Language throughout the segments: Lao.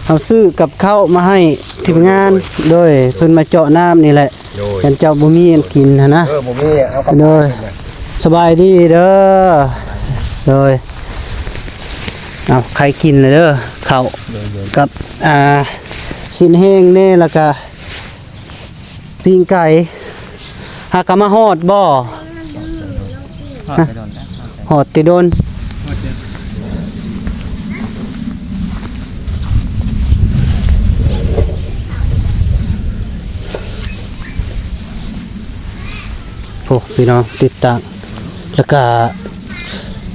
ເຮົາຊື້ກັບເຂົ້າມາໃຫ້ທີມງານ ໂດຍ ໂດຍ ເພິ່ນມາເຈາະນ້ຳນີ້ແຫຼະ ໂດຍ ຄັນເຈົ້າບໍ່ມີອັນກິນຫັ້ນນະ ເອີ ບໍ່ມີ ເອົາກັບ ໂດຍ ສະບາຍດີເດີ ໂດຍ ເອົາ ໄຂ່ກິນເດີ ເຂົ້າ ໂດຍ ໂດຍ ກັບ ອ່າ ຊີ້ນແຫ້ງແດ່ ແລ້ວກະ ປີ້ງໄກ່ ຫາກະມາຮອດບໍ່? ຮອດແຕ່ດົນແລ້ວ ຮອດແຕ່ດົນ ໂອ້ ພີ່ນ້ອງ ຕິດຕັ້ງ ແລ້ວກະ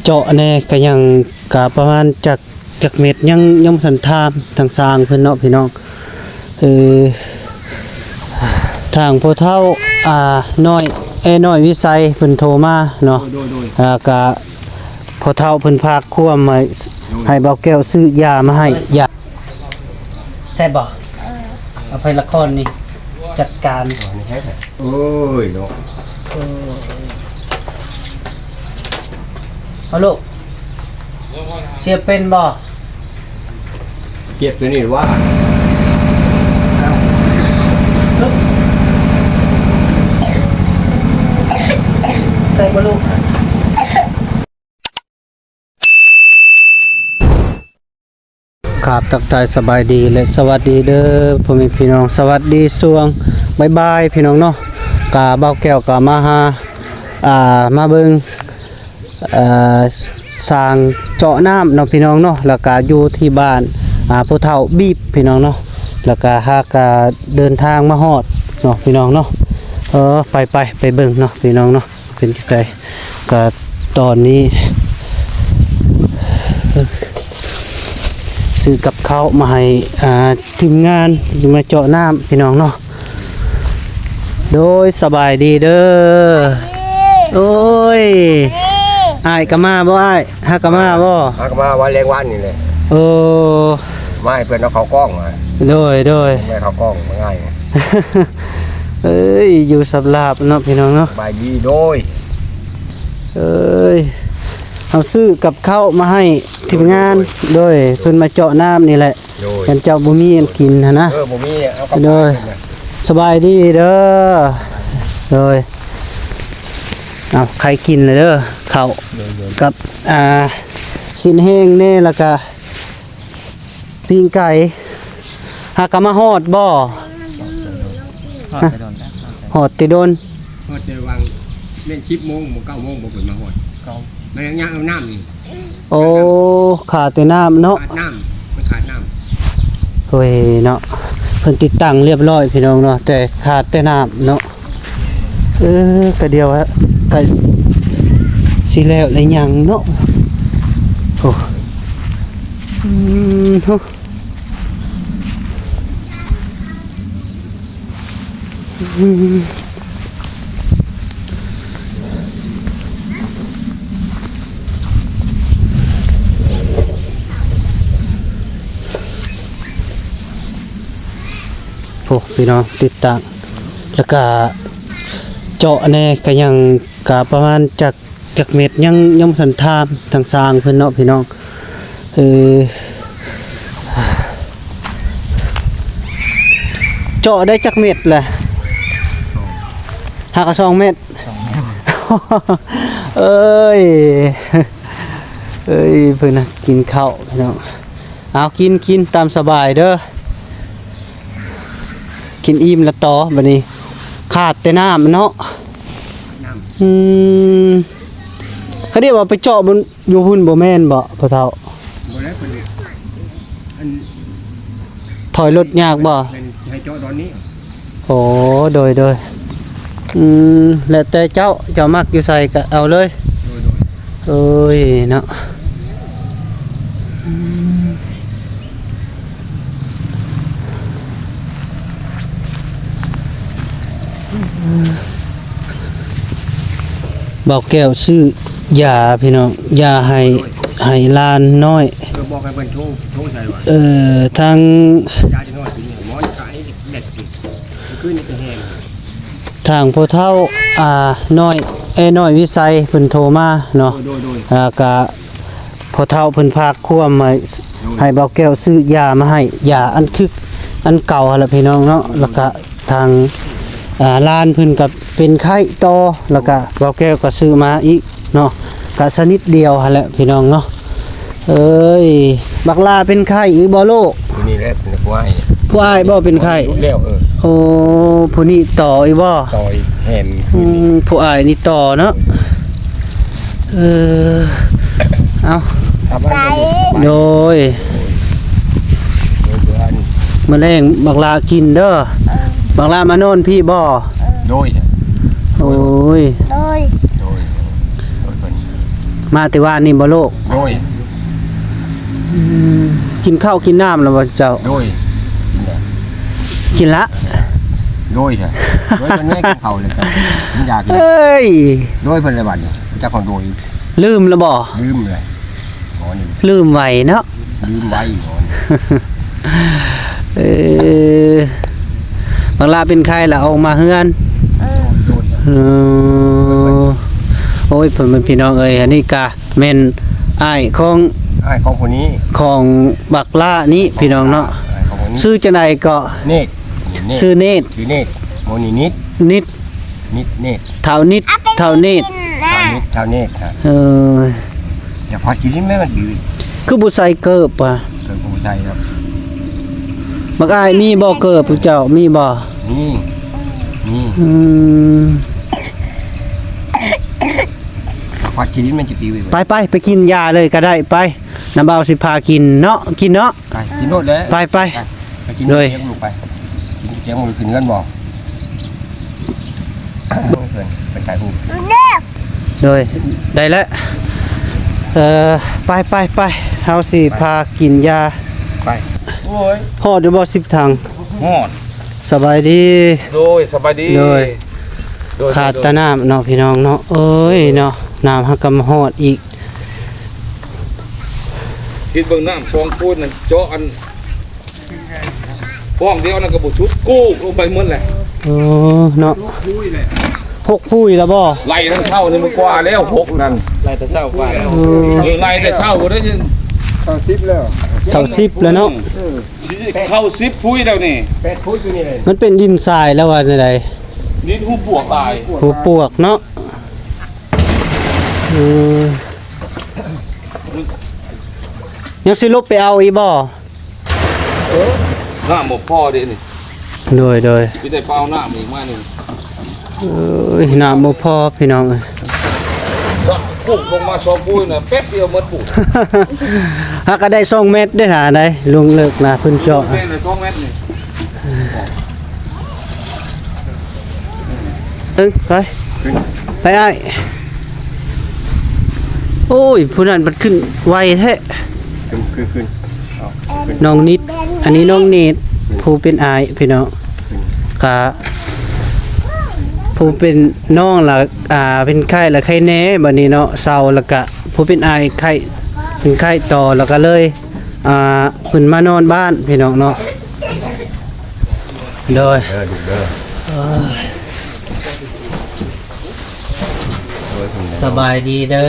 ເຈາະແດ່ ກະຍັງ ກະປະມານຈັກ ຈັກເມັດ ຍັງ ຍັງບໍ່ທັນຖາມທາງຊ່າງເພິ່ນເນາະ ພີ່ນ້ອງ ເອີ ທາງພໍ່ເຖົ້າ ອ່າ ນ້ອຍ ແອນ້ອຍວິໄຊ ເພິ່ນໂທມາເນາະ ໂດຍ ໂດຍ ແລ້ວກະພໍ່ເຖົ້າເພິ່ນຝາກຄວາມໃຫ້ ໂດຍ ໃຫ້ບ່າວແກ້ວຊື້ຢາມາໃຫ້ ຢາ ແຊບບໍ່? ເອີ ເອົາໄປລະຄອນນີ້ ຈັດການ ໂອ້ຍເນາະ ເອີ ເອົາລູກ ສຽບເປັນບໍ່? ສຽບຕົວນີ້ວ່າ ໃສ່ບໍ່ລູກ? ຄາບ ທັກທາຍສະບາຍດີ ແລະ ສະຫວັດດີເດີພໍ່ແມ່ພີ່ນ້ອງ ສະຫວັດດີຊ່ວງບ່າຍໆ ພີ່ນ້ອງເນາະ ກະບ່າວແກ້ວກະມາຫາ ອ່າ ມາເບິ່ງ ເອ່ອ ຊ່າງເຈາະນ້ຳເນາະ ພີ່ນ້ອງເນາະ ແລ້ວກະຢູ່ທີ່ບ້ານ ອ່າ ຜູ້ເຖົ້າບີບ ພີ່ນ້ອງເນາະ ແລ້ວກະຫາກະເດີນທາງມາຮອດເນາະ ພີ່ນ້ອງເນາະ ເອີ ໄປ ໄປ ໄປເບິ່ງເນາະ ພີ່ນ້ອງເນາະ ເປັນຈັ່ງໃດ ກະຕອນນີ້ ຊື້ກັບເຂົ້າມາໃຫ້ ອ່າ ທີມງານທີ່ມາເຈາະນ້ຳ ພີ່ນ້ອງເນາະ ໂດຍ ສະບາຍດີເດີ ໂອ້ຍ ອ້າຍກະມາບໍ່ອ້າຍ? ຫາກະມາບໍ່? ຫາກະມາວັນແລງວານນີ້ແຫຼະ ໂອ້ ມາໃຫ້ເພິ່ນເອົາເຂົ້າກ້ອງມາ ໂດຍ ໂດຍ ແມ່ເຂົ້າກ້ອງມາງ່າຍ ເອີຍ ຢູ່ສັບລາບເນາະ ພີ່ນ້ອງເນາະ ສະບາຍດີ ໂດຍ ເອີຍ ເຮົາຊື້ກັບເຂົ້າມາໃຫ້ທີມງານ ໂດຍ ໂດຍ ເພິ່ນມາເຈາະນ້ຳນີ້ແຫຼະ ໂດຍ ຄັນເຈົ້າບໍ່ມີອັນກິນຫັ້ນນະ ເອີ ບໍ່ມີ ເອົາກັບ ໂດຍ ບ້ານເພິ່ນນະ ສະບາຍດີເດີ ໂດຍ ເອົາ ໄຂ່ກິນເດີ ເຂົ້າ ໂດຍ ໂດຍ ກັບ ອ່າ ຊີ້ນແຫ້ງແດ່ ແລ້ວກະ ປີ້ງໄກ່ ຫາກະມາຮອດບໍ່? ຮອດແຕ່ດົນແລ້ວ ຮອດແຕ່ດົນ ຮອດແຕ່ຫວ່າງແມ່ນສິບໂມງບໍ່ ເກົ້າໂມງບໍ່ ເພິ່ນມາຮອດ ເກົ້າ ມາຍັງ ຍັງເອົານ້ຳນີ້ ໂອ້ ຂາດແຕ່ນ້ຳເນາະ ຂາດນ້ຳ ມັນຂາດນ້ຳ ໂອ້ຍເນາະ ເພິ່ນຕິດຕັ້ງລຽບຮ້ອຍ ພີ່ນ້ອງເນາະ ແຕ່ຂາດແຕ່ນ້ຳເນາະ. ເອີ ກະດຽວ ກະຊິແລ້ວແລ້ວຍັງເນາະ ໂອ້ ອືມ ໂອ້ ອືມ ໂອ້ ພີ່ນ້ອງ ຕິດຕັ້ງ ແລ້ວກະເຈາະແດ່ ກະຍັງ ກະປະມານຈັກ ຈັກເມັດ ຍັງ ຍັງບໍ່ທັນຖາມທາງຊ່າງເພິ່ນເນາະ ພີ່ນ້ອງ ເອີ ເຈາະໄດ້ຈັກເມັດແຫຼະ? ຫາກະສອງເມັດ ສອງເມັດ ເອີຍ ເອີຍ ເພິ່ນນະ ກິນເຂົ້າ ພີ່ນ້ອງ ເອົາ ກິນ ກິນຕາມສະບາຍເດີ ກິນອີ່ມແລ້ວຕໍ່ ບາດນີ້ຂາດແຕ່ນ້ຳເນາະ ນ້ຳ ອືມ ກະດຽວວ່າໄປເຈາະຢູ່ພຸ້ນບໍ່ແມ່ນບໍ່ພໍ່ເຖົ້າ? ບໍ່ໄດ້ ເພິ່ນ ອັນ ຖອຍລົດຍາກບໍ່? ເພິ່ນໃຫ້ເຈາະຕອນນີ້ ໂອ້ ໂດຍ ໂດຍ ອືມ ແລ້ວແຕ່ເຈົ້າ ເຈົ້າມັກຢູ່ໃສກະເອົາເລີຍ ໂດຍ ໂດຍ ໂອ້ຍເນາະ ອືມ ບ່າວແກ້ວຊື້ຢາພີ່ນ້ອງ ຢາໃຫ້ ໃຫ້ຫຼານນ້ອຍ ເອີ ບອກໃຫ້ເພິ່ນໂທ ໂທໃສ່ວ່າ ເອີ ທາງ ຢາເດັກນ້ອຍກິນ ໝໍນຂາຍແບບກິນ ຄືນີ້ກະແຮງ ທາງພໍ່ເຖົ້າ ອ່າ ນ້ອຍ ແອນ້ອຍວິໄຊ ເພິ່ນໂທມາເນາະ ໂດຍ ໂດຍ ແລ້ວກະພໍ່ເຖົ້າເພິ່ນຝາກຄວາມໃຫ້ ໂດ ໃຫ້ບ່າວແກ້ວຊື້ຢາມາໃຫ້ ຢາອັນຄື ອັນເກົ່າຫັ້ນລະພີ່ນ້ອງເນາະ. ແລ້ວກະທາງ ອ່າ ຫຼານເພິ່ນກໍເປັນໄຂ້ຕໍ່ ແລ້ວກະບ່າວແກ້ວກໍຊື້ມາອີກເນາະ ກະຊະນິດດຽວຫັ້ນແຫຼະພີ່ນ້ອງເນາະ. ເອີຍ ບັກຫຼ້າເປັນໄຂ້ອີກບໍ່ລູກ? ນີ້ແຫຼະເປັນຜູ້ອ້າຍ ຜູ້ອ້າຍບໍ່ເປັນໄຂ້? ແລ້ວ ເອີ ໂອ້ ຜູ້ນີ້ຕໍ່ອີກບໍ່? ຕໍ່ອີກແຮມ ອືມ ຜູ້ອ້າຍນີ້ຕໍ່ເນາະ. ເອີ ເອົາ ໂດຍ ມື້ແລງບັກຫຼ້າກິນເດີ. ບັກຫຼ້າມານອນພີ້ບໍ່? ໂດຍ ໂອ້ຍ ໂດຍ ໂດຍ ໂດຍ ມາແຕ່ວານນີ້ບໍ່ລູກ? ໂດຍ ອືມ ກິນເຂົ້າກິນນ້ຳແລ້ວບໍ່ເຈົ້າ? ໂດຍ ກິນແລ້ວ ກິນລະ ໂດຍ ໂດຍ ເພິ່ນແມ່ກິນເຂົ້າເລີຍ ກິນຢາກິນ ເອີຍ ໂດຍ ເພິ່ນລະບາດນີ້ ຈັກຂອງໂດຍ ລືມລະບໍ່? ລືມເລີຍ ອໍ ລືມໄວເນາະ ລືມໄວ ອໍ ເອີ ບັກຫຼ້າເປັນໄຂ້ລະອອກມາເຮືອນ ເອີ ໂດຍ ເອີ ໂອ້ຍ ພໍ່ແມ່ພີ່ນ້ອງເອີຍ ອັນນີ້ກະ ແມ່ນອ້າຍຂອງ ອ້າຍຂອງຜູ້ນີ້ ຂອງບັກຫຼ້ານີ້ພີ່ນ້ອງເນາະ. ອ້າຍຂອງຜູ້ນີ້ ຊື່ຈັ່ງໃດເກາະ? ເນດ ຊື່ເນດ ຊື່ເນດ ໂມນີນິດ ນິດ ນິດເນດ ທ້າວນິດ ທ້າວເນດ ທ້າວນິດ ທ້າວເນດ ເອີ ຢ່າພາກິນແມ່ມັນດີ ຄືບໍ່ໃສ່ເກີບວະ? ເກີບບໍ່ໃສ່ດອກ. ບັກອ້າຍມີບໍ່ເກີບເຈົ້າ ມີບໍ່? ມີ ມີ ອືມ ພາກິນແມ່ນຈະປີໄວ້ ໄປໆ ໄປກິນຢາເລີຍກໍໄດ້ ໄປ ນ້າບ່າວຊິພາກິນເນາະ ກິນເນາະ ໄປກິນໂລດແຫຼະ ໄປໆ ໄປ ໄປກິນ ໂດຍ ກຽມລູກໄປ ກິນກຽມລູກຂຶ້ນເຮືອນບໍ່? ເພິ່ນ ເພິ່ນຖ່າຍຮູບ ໂດຍ ໄດ້ແລ້ວ ເອີ ໄປໆໆ ເຮົາຊິພາກິນຢາ ໄປ ໂອ້ຍ ຮອດຢູ່ບໍ່ ສິບຖັງ? ຮອດ ສະບາຍດີ ໂດຍ ສະບາຍດີ ໂດຍ ໂດຍ ຂາດແຕ່ນ້ຳເນາະ ໂດຍ ພີ່ນ້ອງເນາະ ເອີຍເນາະ ນ້ຳຫາກະມາຮອດອີກ ຄິດເບິ່ງນ້ຳສອງຂວດນັ້ນ ເຈາະອັນ ປ້ອງດຽວນັ້ນກໍບໍ່ສຸດ ກູກລົງໄປໝົດແຫຼະ ເອີ ເນາະ ຫົກຜຸຍແລ້ວບໍ່? ໄລ່ທັງເຊົ້ານີ້ມັນກວ່າແລ້ວ ຫົກນັ້ນ ໄລ່ແຕ່ເຊົ້າກວ່າແລ້ວ ເອີ ເອີ ໄລ່ແຕ່ເຊົ້າພຸ້ນເດ້ ເກົ້າສິບແລ້ວ ເກົ້າສິບແລ້ວເນາະ ເອີ ຊິເຂົ້າສິບຜຸຍແລ້ວນີ້ ແປດຜຸຍຢູ່ນີ້ເລີຍ ມັນເປັນດິນຊາຍແລ້ວວ່າແນວໃດ? ດິນຫູປວກຫຼາຍ ຫູປວກເນາະ ເອີ ຍັງຊິລົບໄປເອົາອີກບໍ່? ເອີ ນ້ຳບໍ່ພໍເດ້ນີ້ ໂດຍ ໂດຍ ຊິໄດ້ໄປເອົານ້ຳອີກມາໜຶ່ງ ເອີຍ ນ້ຳບໍ່ພໍພີ່ນ້ອງເອີຍ ປຸກລົງມາສອງປຸ້ຍນະ ແປັບດຽວໝົດປຸ້ຍ ຫາກະໄດ້ສອງແມັດເດ້ຫາໄດ້ ລົງເລິກນະ ເພິ່ນເຈາະ ແມ່ນສອງແມັດນີ້ ເອີ ໄປ ໄປອ້າຍ ໂອ້ຍ ຜູ້ນັ້ນມັນຂຶ້ນໄວແທ້ ຂຶ້ນ ຂຶ້ນ ຂຶ້ນ ເອົາ ນ້ອງນິດ ອັນນີ້ນ້ອງນິດ ຜູ້ເປັນອ້າຍພີ່ນ້ອງ ກະ ຜູ້ເປັນນ້ອງລະ ອ່າ ເປັນໄຂ້ລະໄຂ້ແນ່ ບັດນີ້ເນາະ ເຊົາລະກະ ຜູ້ເປັນອ້າຍໄຂ້ ເປັນໄຂ້ຕໍ່ ລະກະເລີຍ ອ່າ ເພິ່ນມານອນບ້ານພີ່ນ້ອງເນາະ ໂດຍ ເດີ ລູກເດີ ເອີ ສະບາຍດີເດີ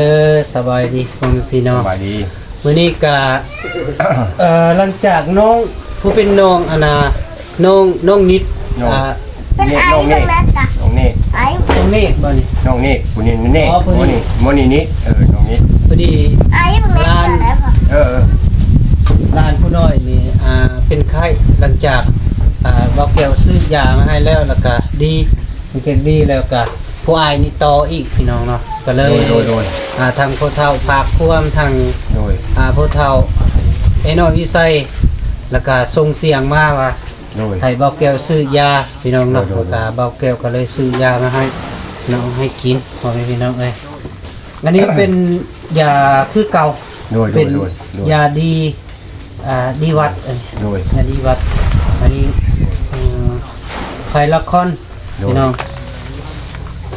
ສະບາຍດີພໍ່ແມ່ພີ່ນ້ອງ ສະບາຍດີ ມື້ນີ້ກະ ເອີ ຫຼັງຈາກນ້ອງ ຜູ້ເປັນນ້ອງ ອັນນ່າ ນ້ອງ ນ້ອງນິດ ນ້ອງ ອ່າ ເປັນອ້າຍນ້ອງເນດ ນ້ອງເນດ ນ້ອງເນດບໍ່ນີ້ ນ້ອງເນດ ຜູ້ນີ້ເນດ ອໍ ຜູ້ນີ້ ໂມນີນິດ ເອີ ນ້ອງນິດ ພໍດີຫຼານ ເອີ ເອີ ຫຼານຜູ້ນ້ອຍນີ້ ອ່າ ເປັນໄຂ້ ຫຼັງຈາກ ອ່າ ບ່າວແກ້ວຊື້ຢາມາໃຫ້ແລ້ວ ແລ້ວກະດີ ຫຼັງຈາກດີແລ້ວກະ ຜູ້ອ້າຍນີ້ຕໍ່ອີກພີ່ນ້ອງເນາະ ກະເລີຍ ໂດຍ ໂດຍ ໂດຍ ອ່າ ທາງພໍ່ເຖົ້າພາກຄວາມ ທາງ ໂດຍ ອ່າ ພໍ່ເຖົ້າໄອ້ນ້ອຍວິໄສ ແລ້ວກະສົ່ງສຽງມາວ່າ ໂດຍ ໃຫ້ບ່າວແກ້ວຊື້ຢາພີ່ນ້ອງເນາະ ໂດຍ ໂດຍ ແລ້ວກະບ່າວແກ້ວກະເລີຍຊື້ຢາມາໃຫ້ເນາະ ໃຫ້ກິນ ພໍ່ແມ່ພີ່ນ້ອງເອີຍ ອັນນີ້ເປັນຢາຄືເກົ່າ ໂດຍ ໂດຍ ເປັນ ໂດຍ ໂດຍ ຢາດີ ອ່າ ດີຫວັດ ອັນນີ້ ໂດຍ ຍາດີຫວັດ ອັນນີ້ ເອີ ໄພລາຄອນ ໂດຍ ພີ່ນ້ອງ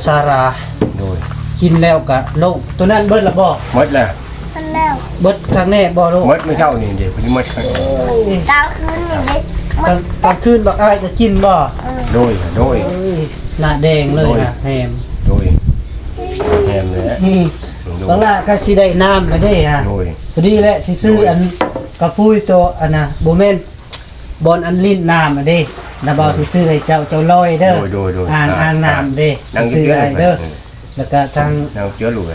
ຊາລາ ໂດຍ ກິນແລ້ວກະໂລ່ງ ໂຕນັ້ນເບິດລະບໍ່? ໝົດແລ້ວ ໝົດແລ້ວ ເບິດຄັກແນ່ບໍ່ລູກ? ໝົດມື້ເຊົ້ານີ້ເດ້ ເພິ່ນໝົດຄັກ ກາງຄືນນີ້ເດ້ ກາງ ກາງຄືນບັກອ້າຍກະກິນບໍ່? ເອີ ໂດຍ ໂດຍ ເອີຍ ໜ້າແດງເລີຍ ໂດຍ ນະ ແຮມ ໂດຍ ແຮມແຫຼະ ນີ້ ໂດຍ ບັກຫຼ້າກະຊິໄດ້ນ້ຳລະເດ້ ໂດຍ ພໍດີແຫຼະ ຊິຊື້ ໂດຍ ອັນ ກະຟຸຍໂຕອັນນະ ບໍ່ແມ່ນ ບ່ອນອັນຫຼິ້ນນ້ຳຫັ້ນເດ້ ນະບ່າວຊິຊື້ໃຫ້ເຈົ້າ ເຈົ້າລອຍເດີ ໂດຍ ໂດຍ ໂດຍ ອ່າງ ອ່າ ອ່າງນ້ຳເດ້ ນາງ ຊື້ໃຫ້ເດີ ເອີ ແລ້ວກະທາງ ນາງເຈີລູກ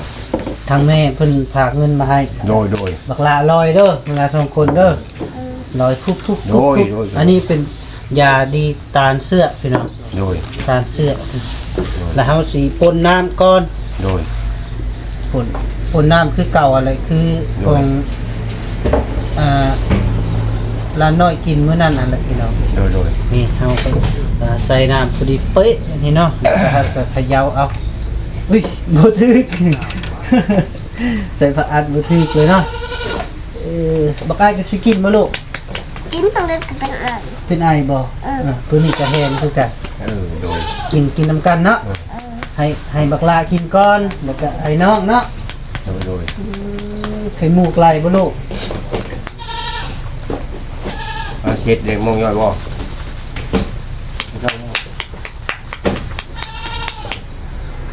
ທາງແມ່ເພິ່ນຝາກເງິນມາໃຫ້ ໂດຍ ໂດຍ ບັກຫຼ້າລອຍເດີ ບັກຫຼ້າສອງຄົນເດີ ລອຍທຸບໆໆ ໂດຍ ໂດຍ ອັນນີ້ເປັນຢາດີຕານເຊື້ອພີ່ນ້ອງ ໂດຍ ຕານເຊື້ອ ໂດຍ ແລ້ວເຮົາຊິປົນນ້ຳກ່ອນ ໂດຍ ປົນ ປົນນ້ຳຄືເກົ່າຫັ້ນແຫຼະ ຄື ໂດຍ ຂອງ ອ່າ ຫຼານນ້ອຍກິນມື້ນັ້ນຫັ້ນແຫຼະພີ່ນ້ອງ ໂດຍ ໂດຍ ນີ້ເຮົາກໍ ອ່າ ໃສ່ນ້ຳພໍດີເປະນີ້ເນາະ ແລ້ວກໍເຂົາກໍເຂົາເຍົາເອົາ ອຸ້ຍ ບໍ່ຖືກ ໃສ່ຜ້າອັດບໍ່ຖືກເລີຍເນາະ ເອີ ບັກອ້າຍກໍຊິກິນບໍ່ລູກ? ກິນ ເປັນໄອ ເປັນໄອບໍ່? ເອີ ເອີ ໂຕນີ້ກໍແຮງຄືກັນ ເອີ ໂດຍ ກິນ ກິນນຳກັນເນາະ ເອີ ໃຫ້ ໃຫ້ບັກຫຼ້າກິນກ່ອນ ແລ້ວກໍໃຫ້ນ້ອງເນາະ ໂດຍ ໂດຍ ອືມ ໄຂ່ມຸກໄຫຼບໍ່ລູກ? ເອົາເຮັດເດັກມົງຍ່ອຍບໍ່?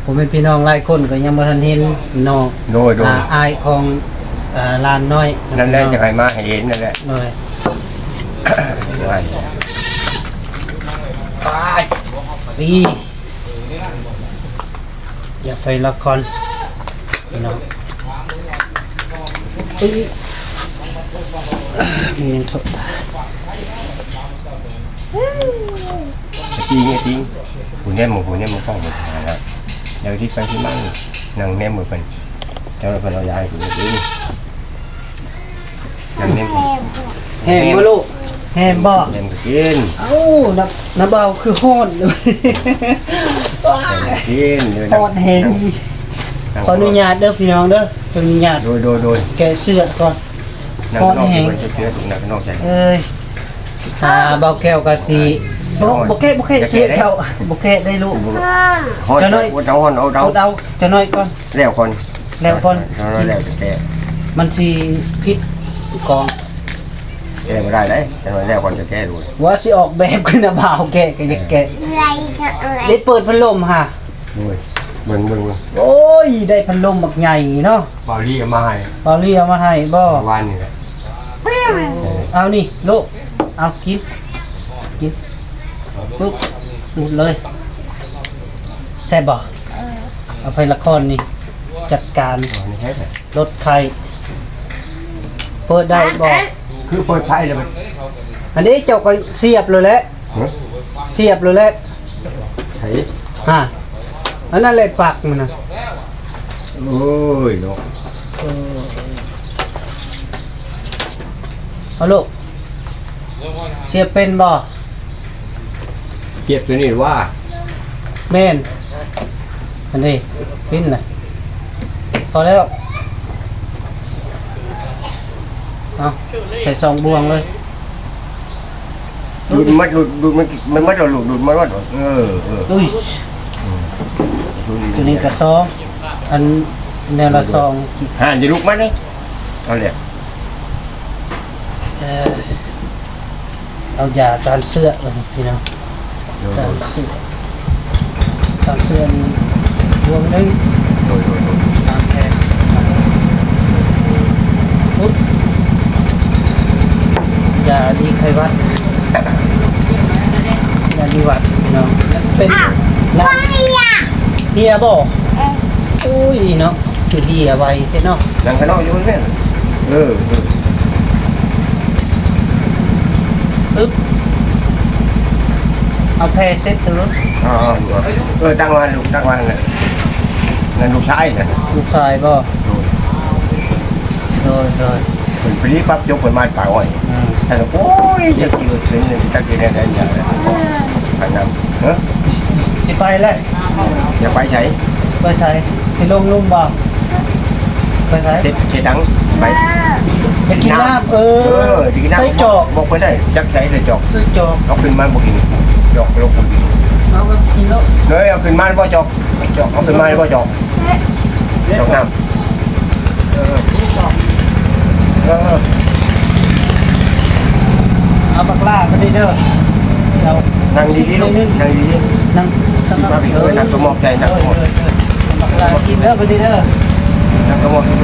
ພໍ່ແມ່ພີ່ນ້ອງຫຼາຍຄົນກໍຍັງບໍ່ທັນເຫັນນ້ອງ ໂດຍ ໂດຍ ອ່າ ອ້າຍຂອງ ອ່າ ຫຼານນ້ອຍ ນັ້ນແຫຼະ ຈະໃຫ້ມາໃຫ້ເຫັນນັ້ນແຫຼະ ໂດຍ ໄວ້ ໄປ ອີ ຢ່າໄຟລະຄອນພີ່ນ້ອງ ອີ ມີຫຍັງເທາະ ຕີງ ຕີງ ຜູ້ແນມ ຜູ້ແນມກ້ອງ ຫາລະ ແລ້ວທີ່ໄປທີ່ມາ ນັ່ງແນມເບິ່ງເພິ່ນ ເຈົ້າ ເພິ່ນເອົາຢາໃຫ້ກິນ ນັ່ງແນມ ແຮມບໍ່ລູກ? ແຮມບໍ່? ແຮມກໍກິນ ເອົ້າ ນ້ຳ ນ້ຳເບົາຄືຮ້ອນ ແຮມກິນ ຮ້ອນແຮງ ນັ່ງ ຂອອະນຸຍາດເດີພີ່ນ້ອງເດີ ຂໍອະນຸຍາດ ໂດຍ ໂດຍ ໂດຍ ແກະເສື້ອກ່ອນ ຮ້ອນແຮງ ເອີຍ ຕາບ່າວແກ້ວກະຊິ ບໍ່ ບໍ່ແກະ ບໍ່ແກະ ເສື້ອເຈົ້າ ບໍ່ແກະໄດ້ລູກ ຮ້ອນ ເຈົ້ານ້ອຍ ເອົາ ເອົາ ເອົາ ເຈົ້ານ້ອຍກ່ອນ ແລ້ວກ່ອນ ແລ້ວກ່ອນ ເອົາແລ້ວແກະ ມັນຊິຜິດກອງ ແກະບໍ່ໄດ້ເດ້ ເຈົ້ານ້ອຍແລ້ວກ່ອນຈະແກະໂລດ ວ່າຊິອອກແບບຄືນະບ່າວແກະກະຢາກແກະ ເອີ ໄດ້ເປີດພັດລົມຫາ ໂອ້ຍ ເບິ່ງ ເບິ່ງ ເບິ່ງ ໂອ້ຍ ໄດ້ພັດລົມບັກໃຫຍ່ເນາະ ບ່າວລີເອົາມາໃຫ້ ບ່າວລີເອົາມາໃຫ້ບໍ່? ວານນີ້ແຫຼະ ເອົານີ້ລູກ ເອົາກິນ ກິນ ປຸບ ອຸດເລີຍ ແຊບບໍ່? ເອີ ເອົາໄຟລະຄອນນີ້ຈັດການ ອໍ ນີ້ໃຊ້ໃສ? ລົດໄຂ້ ເປີດໄດ້ບໍ່? ຄືເປີດໄຟແລ້ວມັນ ອັນນີ້ເຈົ້າກໍສຽບໂລດແຫຼະ ຮະ? ສຽບໂລດແຫຼະ ໃສ? ຮະ ອັນນັ້ນແຫຼະປັກມັນນະ ໂອ້ຍເນາະ ເອີ ເອົາລູກ ສຽບເປັນບໍ່? ສຽບໂຕນີ້ວ່າ ແມ່ນ ອັນນີ້ປິ່ນນະ ພໍແລ້ວ ເອົາ ໃສ່ສອງບ່ວງເລີຍ ດູດມັນ ດູດ ດູດມັນ ມັນໝົດແລ້ວລູກ ດູດມັນໝົດ ເອີ ເອີ ອຸ້ຍ ອືມ ໂຕນີ້ກະສອງ ອັນແນວລະສອງ ຫານຈະລຸກມານີ້ ເອົາແຫຼະ ເອີ ເອົາຢາຕ້ານເຊື້ອກ່ອນພີ່ນ້ອງ ໂດຍ ຕ້ານເຊື້ອ ຕ້ານເຊື້ອນີ້ ບ່ວງໜຶ່ງ ໂດຍ ໂດຍ ໂດຍ ຕາມແຜນ ປຸບ ຢາດີໄຂ້ຫວັດ ຢາດີຫວັດພີ່ນ້ອງ ເປັນ ອ່ະ ນະ ເຮຍບໍ່? ເອີ ໂອ້ຍເນາະ ຄືເຮຍໄວແທ້ເນາະ ນັ່ງຂ້າງນອກຢູ່ເພິ່ນແມ່ນ ເອີ ເອີ ອຶບ ເອົາແຜ່ເຊັດໂຕໂລດ ອໍ ເອີ ຕັ້ງວາງລູກ ຕັ້ງວາງນະ ນັ້ນລູກຊາຍນະ ລູກຊາຍບໍ່? ໂດຍ ໂດຍ ໂດຍ ເພິ່ນພໍດີປັບຈົບເພິ່ນມາປາກອ້ອຍ ອືມ ແຕ່ໂອ້ຍ ຈັກຊິເປັນ ຈັກຊິໄດ້ ໄດ້ຫຍັງ ອັນນັ້ນ ເອີ ຊິໄປແລ້ວ ຈະໄປໃສ? ໄປໃສ? ຊິລົງລຸ່ມບໍ່? ໄປໃສ? ເຮັດ ເຮັດຫຍັງ? ໄປ ໄປກິນນ້ຳ ເອີ ເອີ ໄປກິນນ້ຳ ໃສ່ຈອກ ບອກ ບອກເພິ່ນໄດ້ ຈັກໃສ່ໃສ່ຈອກ ໃສ່ຈອກ ເອົາຂຶ້ນມາບໍ່ກິນ ຈອກລົງ ເອົາມາກິນໂລດ ເອີ ເອົາຂຶ້ນມາບໍ່ຈອກ ຈອກ ເອົາຂຶ້ນມາບໍ່ຈອກ ຈອກນ້ຳ ເອີ ເອີ ເອົາບັກຫຼ້າໄປເດີ ເອົາ ນັ່ງດີໆ ລູກ ນັ່ງດີໆ ນັ່ງ ນັ່ງ ເອີ ນັ່ງຕົວໝອກໃຫຍ່ ນັ່ງຕົວໝອກ ເອີ ເອີ ເອີ ບັກຫຼ້າກິນເດີ ໄປເດີ ນັ່ງຕົວໝອກ ເອີ ເ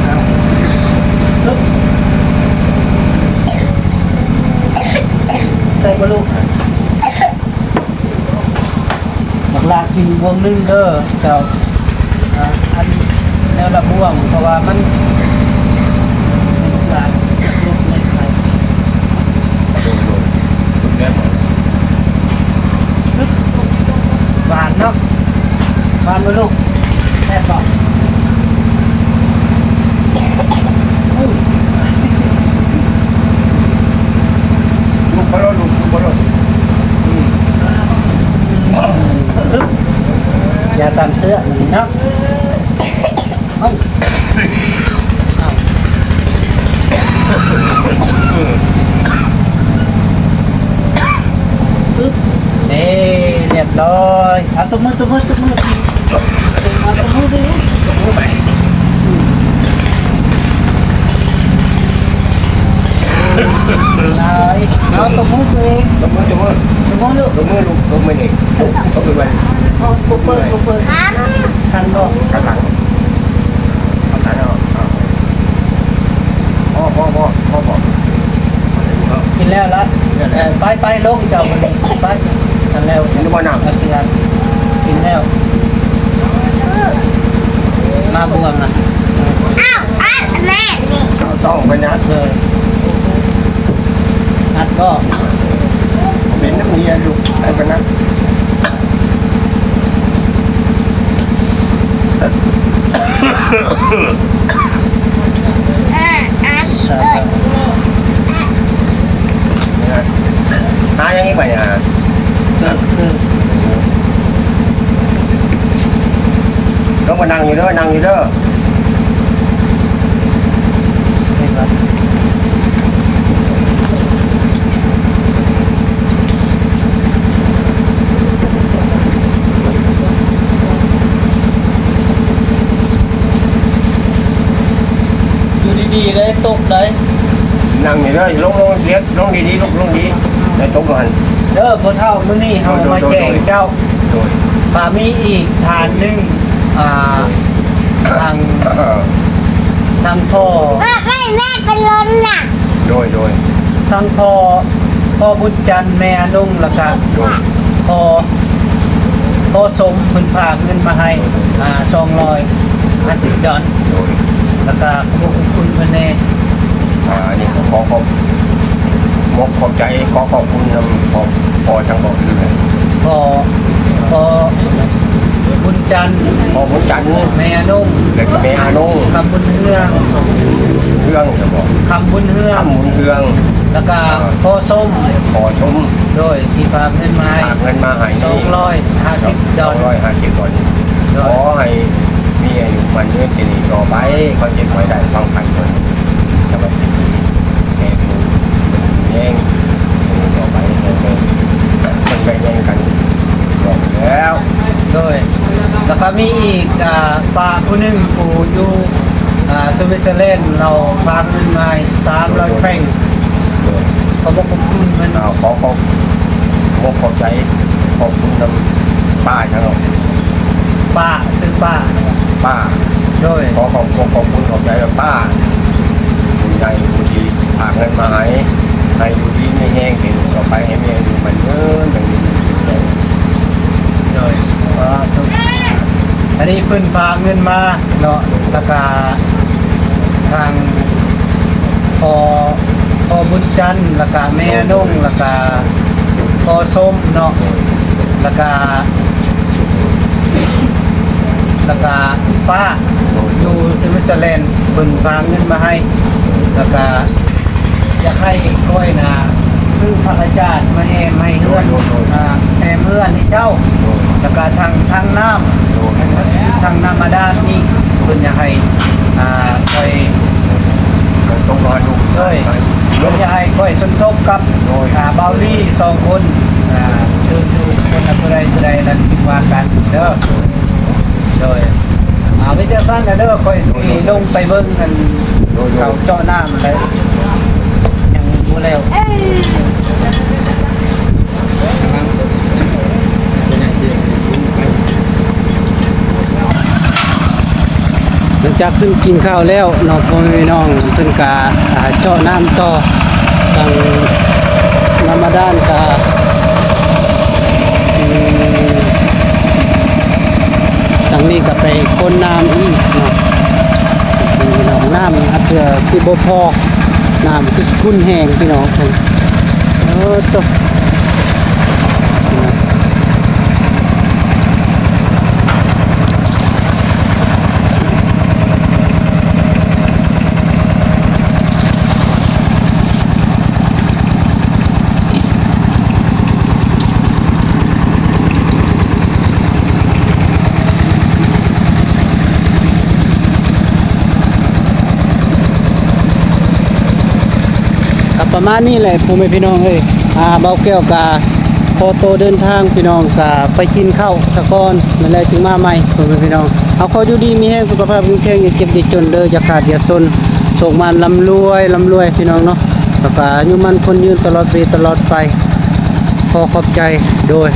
ອົາ ບ່ວງໜຶ່ງເດີເຈົ້າ. ອ່າ ອັນແນວລະບ່ວງ ເພາະວ່າມັນຫຼາຍລູກໃນໄຂ່. ຫວານເນາະ ຫວານບໍ່ລູກ? ແຊບບໍ່? ລູກບໍ່ໂລດ ລູກ ລູກບໍ່ໂລດ. ອືມ ຢາຕ້ານເຊື້ອນີ້ເນາະ. ເອົ້າ ເອົ້າ ອຶບ ເດ້ ລຽບຮ້ອຍ. ເອົາ ຕົບມື ຕົບມື ຕົບມື ຕົບມື ຕົບມື ຕົບມືໄປ. ອືມ ຫຼາຍ. ເອົາ ຕົບມືຕົວເອງ ຕົບມື ຕົບມື ຕົບມືລູກ ຕົບມືນີ້ ຕົບມືໄວ້. ເອົາ ຕົບມື ຕົບມື ຄັນບໍ່? ຄັນຫຼັງ ຄັນຫຼັງ. ພໍ ພໍ ພໍ ພໍ ພໍ ກິນແລ້ວລະ. ເອີ ໄປ ໄປ ລົງເຈົ້າ ໄປ ຄັນແລ້ວ ກິນບໍ່ນ້ຳ? ເອົາເສືອ ກິນແລ້ວ ມາບ່ວງນະ. ອ້າວ ອ້າວ ແມ່ນີ້ ເອົາຕ້ອງໄປຍັດເລີຍ. ອັດບໍ່? ເປັນນ້ຳເຫື່ອລູກ ອັດໄປນະ. ຫາຫຍັງອີກບາດນີ້ຫາ? ລົງມານັ່ງຢູ່ເດີ ນັ່ງຢູ່ເດີ. ຢູ່ດີໆ ໄດ້ຕົກໄດ໋. ນັ່ງນີ້ເດີ ລົງ ລົງ ສຽດ ລົງດີໆ ລູກ ລົງດີ ໄດ້ຕົກຢູ່ຫັ້ນເດີ. ພໍ່ເຖົ້າ ມື້ນີ້ເຮົາມາແຈ້ງເຈົ້າ ໂດຍ ວ່າມີອີກທ່ານໜຶ່ງ ອ່າ ທາງ ເອີ ທາງພໍ່ ເອີ ແມ່ ແມ່ເປັນລົມນະ. ໂດຍ ໂດຍ ທາງພໍ່ ພໍ່ບຸນຈັນ ແມ່ອານົງ ແລ້ວກະ ໂດຍ ພໍ່ ພໍ່ສົມ ເພິ່ນຝາກເງິນມາໃຫ້ ໂດຍ ອ່າ ສອງຮ້ອຍຫ້າສິບດອນ ໂດຍ ແລ້ວກະຂອບຄຸນເພິ່ນແດ່. ອ່າ ອັນນີ້ກໍຂໍຂອບ ຂອບ ຂອບໃຈ ຂໍຂອບຄຸນນຳພໍ່ ພໍ່ທາງພໍ່ອື່ນ ພໍ່ ພໍ່ບຸນຈັນ ພໍ່ບຸນຈັນ ແມ່ອານົງ ແລ້ວກໍແມ່ອານົງ ຄຳບຸນເຮືອງ ເຮືອງ ຄຳບຸນເຮືອງ ຄຳບຸນເຮືອງ ແລ້ວກໍ ອ່າ ພໍ່ສົມ ພໍ່ສົມ ໂດຍ ທີ່ຝາກເງິນມາໃຫ້ ຝາກເງິນມາໃຫ້ ສອງຮ້ອຍຫ້າສິບດອນ ສອງຮ້ອຍຫ້າສິບດອນ. ໂດຍ ຂໍໃຫ້ມີອາຍຸໝັ້ນຍືນ ເປັນໜີ່ຕໍ່ໄປ ຄວາມເຈັບໄຂ້ໄດ້ຄວາມໄຂ້ ສະບາຍດີ ແຮງ ແຮງ ຕໍ່ໄປ ແຮງ ແຮງ ເພິ່ນໄປແຍ່ງກັນ ບອກແລ້ວ. ໂດຍ ແລ້ວກໍມີອີກ ອ່າ ປ້າຜູ້ໜຶ່ງ ຜູ້ຢູ່ ອ່າ ສະວິດເຊີແລນ ລາວຝາກເງິນມາໃຫ້ ສາມຮ້ອຍແຟງ. ໂດຍ ຂອບພະຄຸນເພິ່ນ. ອ່າ ຂໍ ຂໍ ຂອບ ຂອບໃຈ ຂອບຄຸນນຳປ້າຫຍັງເນາະ? ປ້າ ຊື່ປ້າ ປ້າ. ໂດຍ ຂໍຂອບ ຂອບ ຂອບຄຸນຂອບໃຈປ້າ ຜູ້ໃຫຍ່ຜູ້ທີ່ຝາກເງິນມາໃຫ້ ໃຫ້ຢູ່ດີມີແຮງ ເປັນຕໍ່ໄປໃຫ້ມີອາຍຸໝັ້ນຍືນ ໃຫ້ມີແຮງ. ໂດຍ ສາທຸ. ອັນນີ້ເພິ່ນຝາກເງິນມາເນາະ ແລ້ວກະທາງພໍ່ ພໍ່ບຸນຈັນ ແລ້ວກະແມ່ອານົງ ແລ້ວກະພໍ່ສົມເນາະ ແລ້ວກະ ແລ້ວກະປ້າຢູ່ສະວິດເຊີແລນ ເພິ່ນຝາກເງິນມາໃຫ້ ແລ້ວກະຢາກໃຫ້ຂ້ອຍນະ ຊື້ພະອາຈານມາແອ້ມໃຫ້ເຮືອນ ໂດຍ ໂດຍ ໂດຍ ອ່າ ແອ້ມເຮືອນໃຫ້ເຈົ້າ ໂດຍ ແລ້ວກະຖັງ ຖັງນ້ຳ ໂດຍ ຖັງນ້ຳບາດານນີ້ ເພິ່ນຢາກໃຫ້ ອ່າ ຂ້ອຍ ໂດຍ ເພິ່ນຢາກໃຫ້ຂ້ອຍສົມທົບກັບ ໂດຍ ອ່າ ບ່າວລີສອງຄົນ ອ່າ ເຊີນຢູ່ຄົນລະເທົ່າໃດເທົ່າໃດນັ້ນວ່າກັນເດີ. ໂດຍ ອ່າ ມີແຕ່ຊັ້ນນະເດີ ຂ້ອຍຊິລົງໄປເບິ່ງອັນ ໂດຍ ເຂົາເຈາະນ້ຳໄດ້ ຍັງບໍ່ແລ້ວ. ຫຼັງຈາກເພິ່ນກິນຂ້າວແລ້ວເນາະ ພໍ່ແມ່ພີ່ນ້ອງ ເພິ່ນກະ ອ່າ ເຈາະນ້ຳຕໍ່ ທາງນ້ຳບາດານກະ ອືມ ທາງນີ້ກໍໄປຄົ້ນນ້ຳອີກເນາະ ພີ່ນ້ອງ. ນ້ຳອາດຈະຊິບໍ່ພໍ ນ້ຳຄືຊິຂຸ້ນແຮງ ພີ່ນ້ອງ. ເອີ ໂຕ ກໍປະມານນີ້ແຫຼະ ພໍ່ແມ່ພີ່ນ້ອງເອີຍ. ອ່າ ບ່າວແກ້ວກະຂໍໂຕເດີນທາງ ພີ່ນ້ອງ, ກະໄປກິນເຂົ້າສາກ່ອນ ແລ້ວຈຶ່ງມາໃໝ່ ພໍ່ແມ່ພີ່ນ້ອງ. ເອົາ ຂໍຢູ່ດີມີແຮງ ສຸຂະພາບແຂງແຂງ ຢ່າເຈັບຢ່າຈົນເດີ ຢ່າຂາດຢ່າຊົນ ໂຊກໝານ ລ່ຳລວຍ ລ່ຳລວຍ ພີ່ນ້ອງເນາະ, ແລ້ວກະອາຍຸໝັ້ນຄົນຍືນ ຕະຫຼອດປີຕະຫຼອດໄປ. ຂໍຂອບໃຈ ໂດຍ